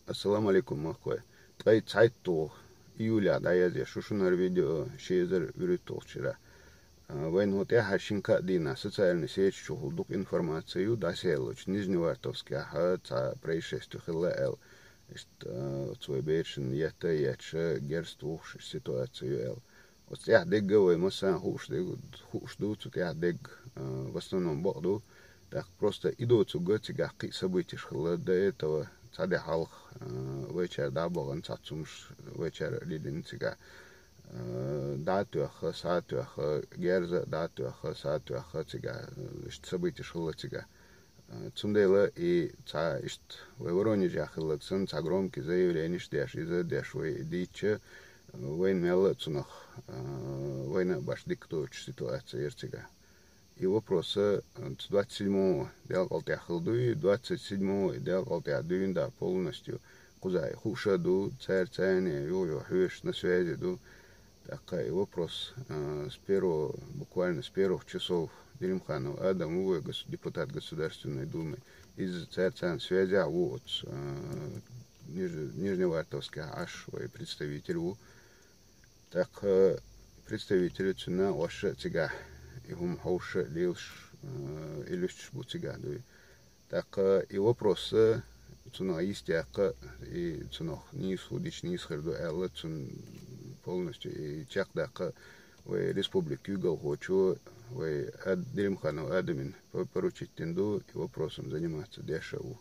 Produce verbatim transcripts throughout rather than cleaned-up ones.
Ассаламу алейкум, махкой. Ткъаь цхьайтталгӀа июле дӀаязъеш ю шуна хӀара видео, ши эзар вуьрхӀитталгӀачу шера. А, вайна хӀу тӀехьа шин-кхаа дийнахьа социальный сеть чухула дукха информаци ю, дӀасаеллачу Нижневартовскехьа цхьа происшествие хилла аьлла. Иштта, а, оцу вай берашна етта а етташ, герз тухуш ситуаци ю аьлла. Оцу тӀехь дегга вай массарна хууш дегу, хууш ду, цу тӀехь дегга, а, в основном бакъ ду. ТӀаккха просто и доцург цигахь кхин а событеш хилла, до этого цхьа де хьалха, а, вайчара дӀа а бахана, цхьацца хӀумнаш вайчара а лелийна цигахь. А, дӀа а тоьхна, схьа а тоьхна, герз а дӀа а тоьхна, схьа а тоьхна цигахь, а, иштта событеш хилла цигахь. А, цундела и цхьа иштта вай Воронежехь хилларг санна, цхьа громкий заявленеш деш, иза деш вай дийцча, вайна мелла а цунах, а, вайна а башха дика доцуш ситуаци яра цигахь. И вопрос, а, цу двадцать седьмого делкъал тӀехь хилла дуй, двадцать седьмого и делкъал тӀехь дуьйна да полностью кхузахь хууш а ду, цара царна юха-юха хьоьжуш на связи ду. ТӀаккха и вопрос, а, с первого, буквально с первых часов Делимханов Адам ву вай гос-, депутат Государственной Думы. Иза цара царна связехь ву оцу, а, Ниж-, Нижневартовскехь Ӏаш вай представитель ву. ТӀаккха представитель цуьнан ваша а цигахь, и хӀума хьовша а лелаш, а, и луьсташ бу цигахь дуй. ТӀаккха и вопрос а цунах йистехь а, и цунах нийса хӀу дича нийса хир ду аьлла, цунна полностью и чекхдаккха вай республика куьйгалхочо, вай Ад-, Делимханов Адамна по-, поручить дина ду, и вопросом заниматься деш а ву.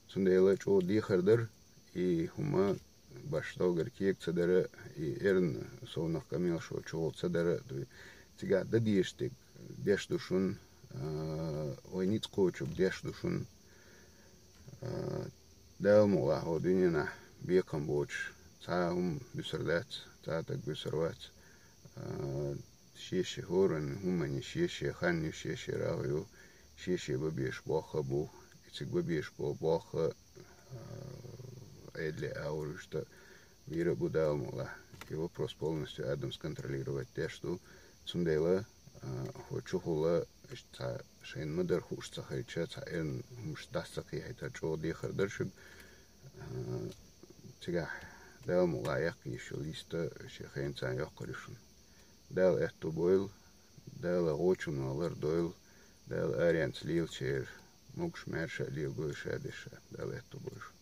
Цундела чӀогӀа дехар дара, и хӀума башха долгар кега ца дара, и эрна совнах къамелаш чухула ца дара а дуй. Цигахь дан дезаш дерг деш ду шуна, а, вай ницкъ кхочург деш ду шуна. А, Дала мукъалахь хӀу дуьненахь бекхам боцуш цхьа а хӀума буьсур дац, цхьа а таг буьсур вац. А, шен-шен хӀоранна хӀуманна шен-шен хан ю, шен-шен рагӀу ю, шен-шен бан безаш болх а бу, и цига бан безаш болу болх а, а, Ӏедале а, уьш тӀе а вийр а бу Дала мукъалахь. И вопрос полностью Адамс контролировать деш ду. Цундела, а, хӀу чухула иштта цхьа шайна ма-дарра хууш ца хилча, цхьа эрна хӀумаш дӀаса ца кхехьийтар чӀогӀа дехар дара шуьга. А, цигахь Дала мукъалахь яккха йиш йолу йист шен хенан царна йоккхур ю шуна. Дала аьтту бойла, Дала гӀочунах лардойла, Дала аренца лелачеран могуш-маьрша а леладойла ша дешан. Дала аьтту бойла шуна.